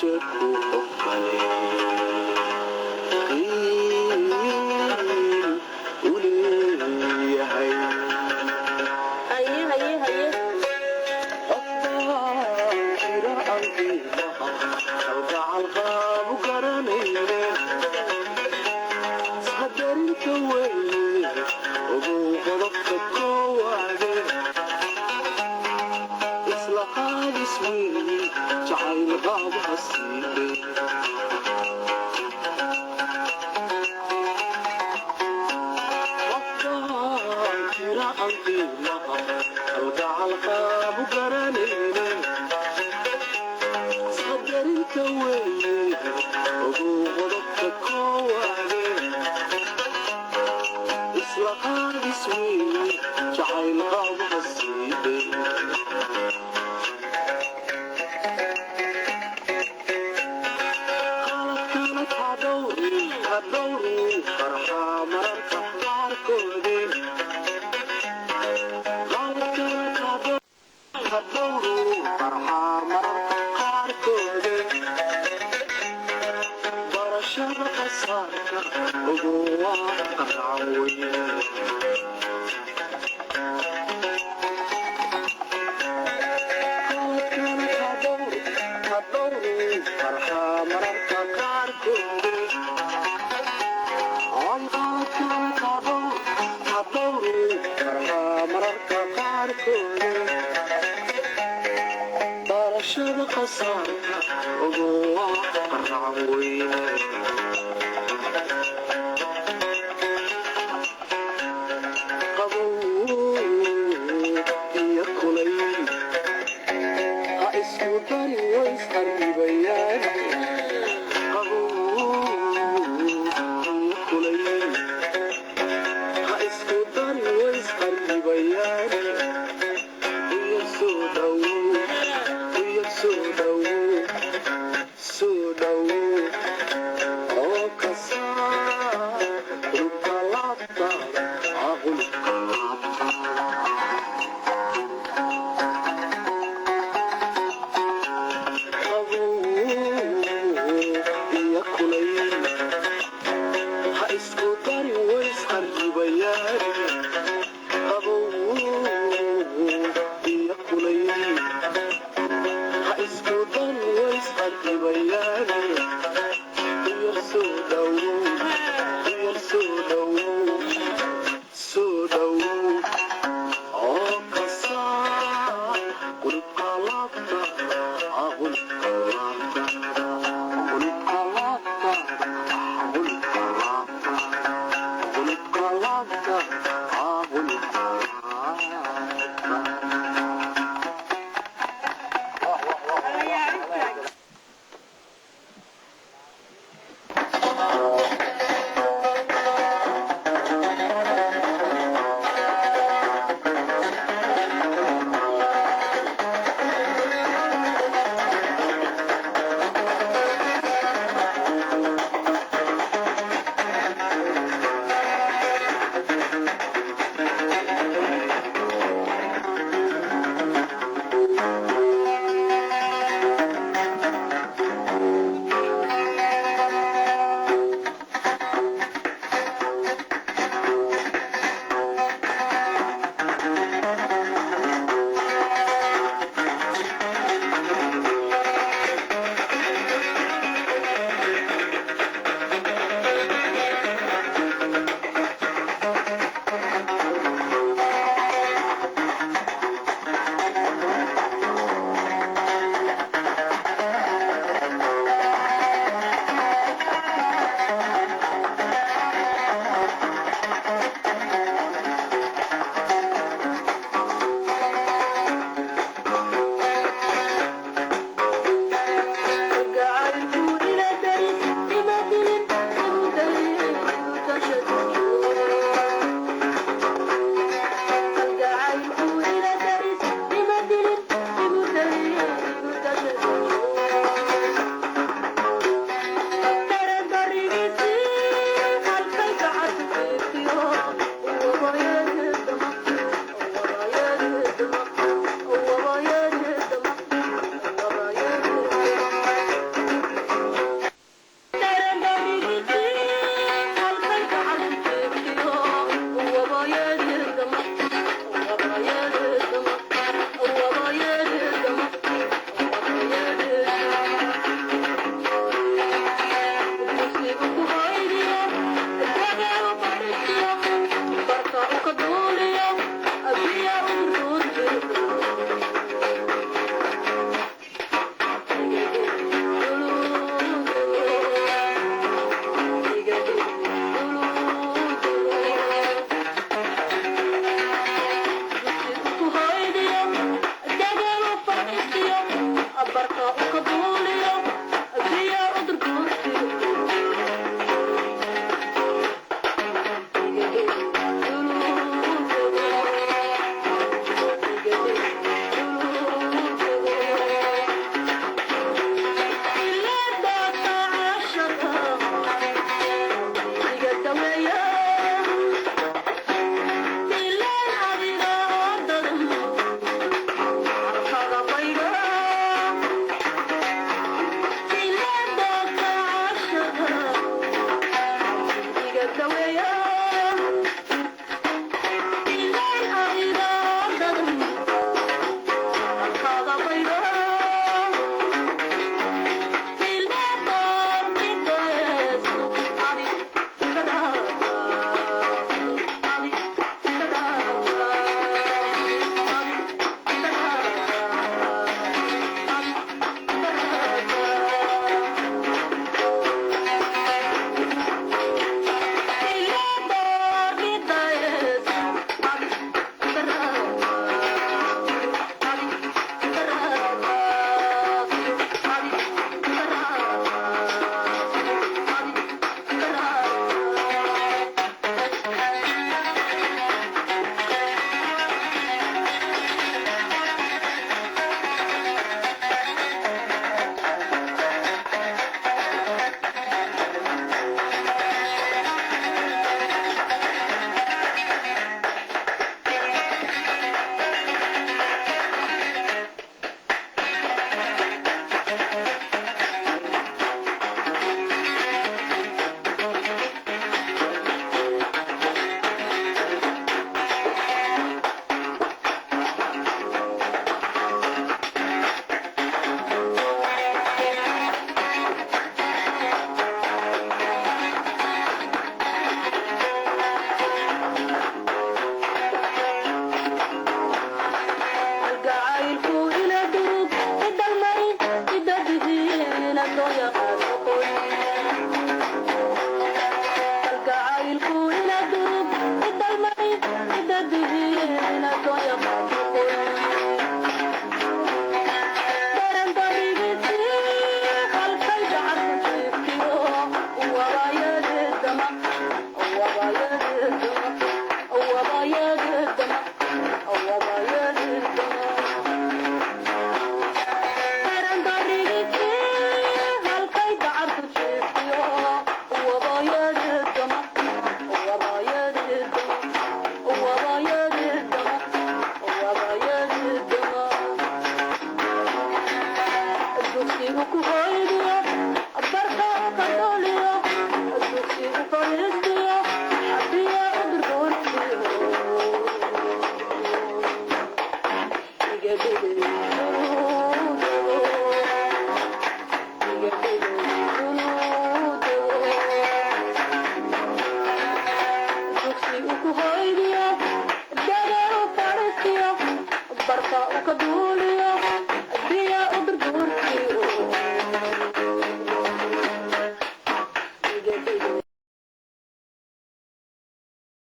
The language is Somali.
Sheeku qof kale qiil u leeyahay. Haye, haye, haye. Qof baa jira aan qiimaha kalgacal qaabu garanayne, isqadarinta weeye, ogow qodobka koowaade. Isla qaadis weeye jacayl qaabaha siide. Qof baa jira aan qiimaha kalgacal qaabu garanayne, isqadarinta weeye, ogow qodobka koowaade. Isla qaadis weeye jacayl qaabaha siide. Qaladkana kadhowru qarxaa mararka qaarkoode. Qaladkana kadhowru qarxaa mararka qaarkoode. Barashada qasaarka ogow waa qaraacan weyne. Qaladkana kadhowru qarxaa mararka qaarkoode. Ay, qaladkana kadhowru qarxaa mararka qaarkoode. Barashada qasaarka ogow waa qaraacan weyne. Qabow iyo kulayl ha isku darin, way isqarribayaan. Qabow iyo kulayl ha isku darin, way isqarribayaan. Iyo soo dhowow, iyo soo dhowow, soo dhowow oo kasaa qulubka laabtaada, qulubka laabtaada. Qabow iyo kulayl ha isku darin, way isqarribayaan. Qabow iyo kulayl ha isku darin, way isqarribayaan. Iyo soo dhowow, iyo soo dhowow, soo dhowow oo kasaa qulubka laabtaada, qulubka laabtaada, qulubka laabtaada, qulubka laabtaada, qulubka laabtaada, qulubka laabtaada. Ayaa istaag. Ku hoydo.